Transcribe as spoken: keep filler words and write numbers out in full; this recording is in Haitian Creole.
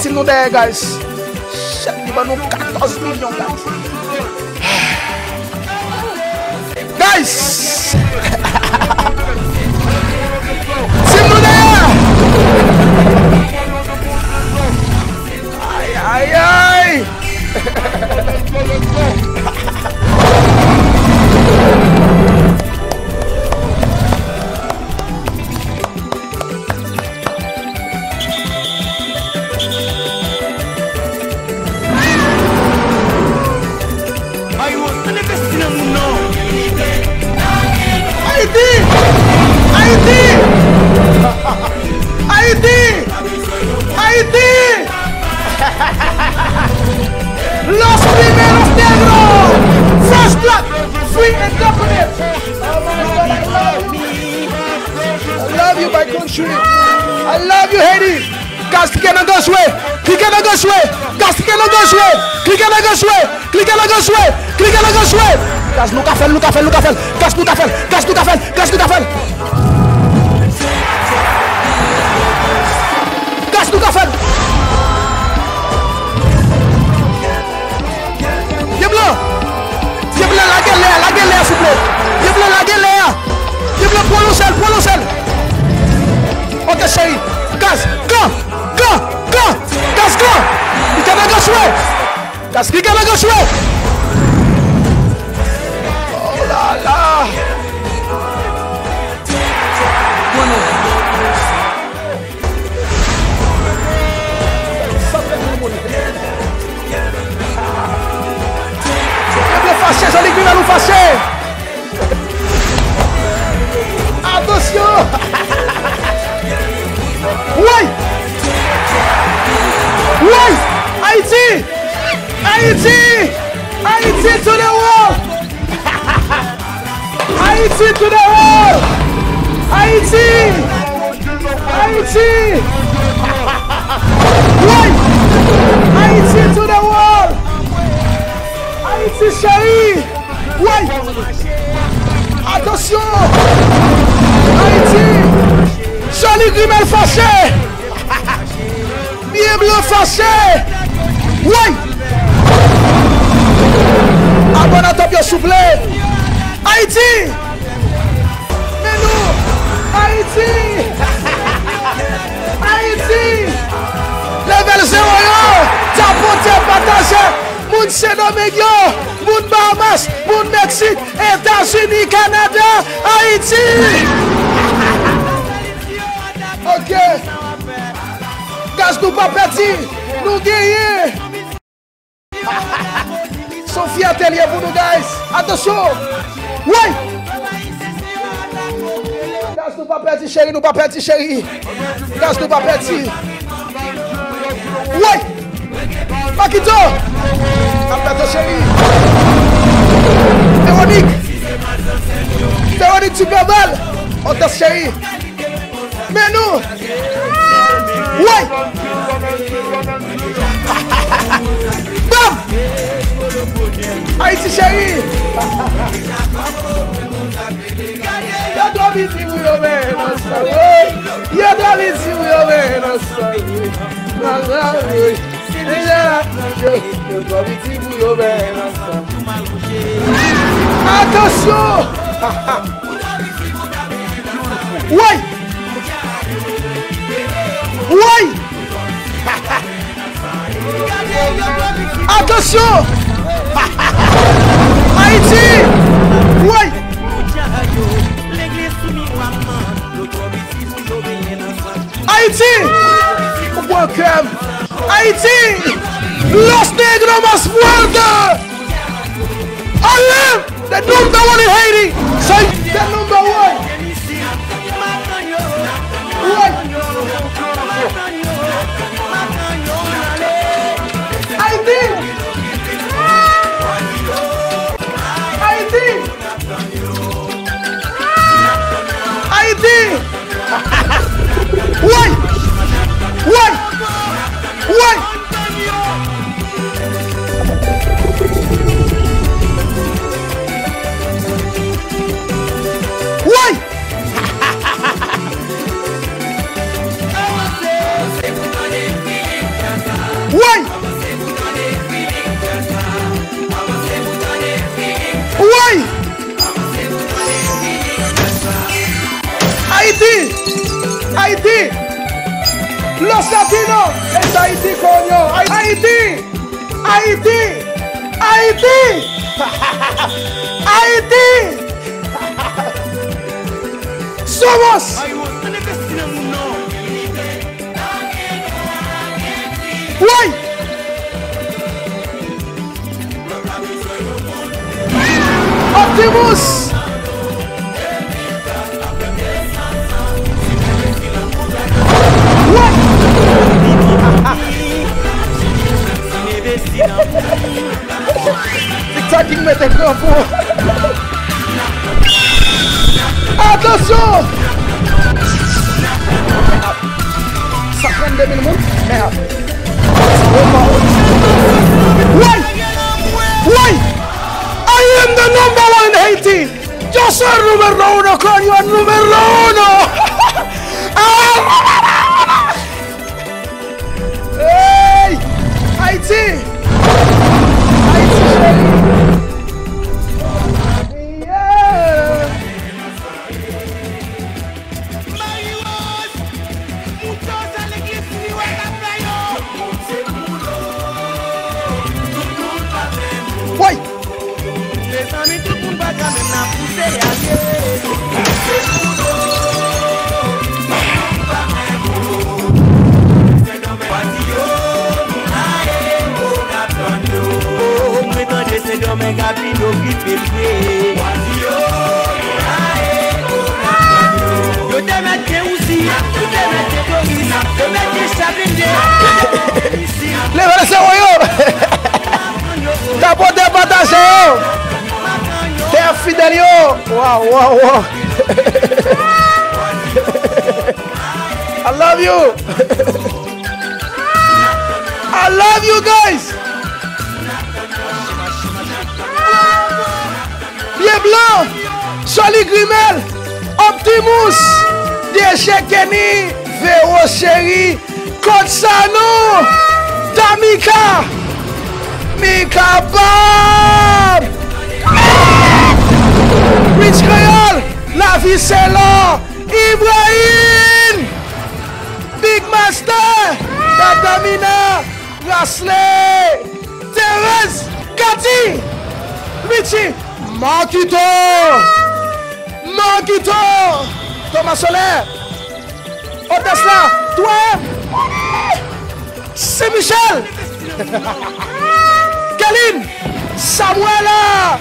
Team nou dèyè, guys. Shit, li ban nou katòz milyon, guys. Guys! Team nou dèyè! Ay, ay, ay! Ayiti! Ayiti! Ayiti! Ayiti! Los primeros negros! First blood! Free and definite! Oh my God, I love you! I love you, my country! I love you, Haiti! Guys, klike nan gòch mwen! Klike nan gòch mwen! Guys, klike nan gòch mwen! Klike nan gòch mwen! Klike nan gòch mwen! Klike nan gòch mwen! Guys, nou ka fè l, nou ka fè l, nou ka fè l! Guys, nou ka fè l! Guys, nou ka fè l! Guys, nou ka fè l! Guys, nou ka fè l! Pye blan! Pye blan, lage lè a, lage lè a, souple! Pye blan, lage lè a! Pye blan, pwolonje l, pwolonje l! Ok, cheri! Guys, kan! Kan! Kan! Guys, kan! Li te nan gòch mwen! Guys, li te nan gòch mwen! Oh la la! Pye blan fache, Jean-Luc Vimal ou fache! Atansyon! Woy! Woy! Ayiti! Ayiti! Ayiti to the world! Ayiti to the world! Ayiti! Ayiti! Woy! Ayiti to the world! Ayiti cheri! Woy! Atansyon! Ayiti! Jean-Luc Vimal fache! Pye blan fache! Woy! Abòne a top yo souple! Ayiti! Men nou! Ayiti! Ayiti! Level zewo yo! Tapote, pataje! Moun Sendomeng yo! Moun Bahamas! Moun Meksik! Etazini, Kanada, Ayiti! Ok. Guys, nou pa pèdi. Nou genyen. Se yon fyète li ye pou nou, guys. Atansyon. Woy! Guys, nou pa pèdi, cheri, nou pa pèdi, cheri. Guys, nou pa pèdi. Woy! Makito! Alberto cheri! Véronique! Véronique Superbelle! Odès cheri! Men nou! Woy! Bam! Ayiti cheri! Yo twò piti pou yo benyen ansanm, wi. Yo twò piti pou yo benyen ansanm, wi. Nan la, wi. Yo twò piti pou yo benyen ansanm. Atansyon! Woy! Woy! Atansyon! Ayiti! Woy! Ayiti! Ou pran kè m! Ayiti! Los Negros más fuerte! Alem! The number one in Haiti! Say the number one! Woy! Ayiti! Ayiti! Ayiti! Woy! Woy! Woy! Woy! Woy! Woy! Ayiti! Ayiti! Los Latinos! Es Ayiti, coño! Ay-, Ayiti! Ayiti! Ayiti! Ayiti! Somos! Woy! Optimus! Woy! TikTok ki mete kran pou. Atansyon! Sa trannde mil moun? Mèd. Woy! Woy! I am the number one in Haiti! Yo soy número uno, coño, número uno! Hey! Ayiti! Ayiti cheri! Yeah! Marie Rose! Mouton sa legliz li wè k ap fè yo! Woy! Mezanmi, tout moun pa ka menm nan pouse ale. Mwen tande Sendomeng ap vin okipe vre. Yo te mèt gen Uzi, yo te mèt gen Doris, yo mèt gen chak blende, yo te mèt gen misil. Leve lese woyo! Tapote pataje yo! Tè fidèl yo! Waw, waw, waw! I love you! I love you guys! Pye blan, Joli Grimèl, Optimus, D J Kenny, Vero Cheri, Kot Sanou, Tamika, Mika Bob, Rich Kreyòl, Lavi se lò, Ibrahim, Big Master, Dada Mina, Rasley, Thérèse, Cathy, Richie, Marquito, Marquito, Thomas Soler, Odessa, Twè, Saint Michel, Kelin, Samuela,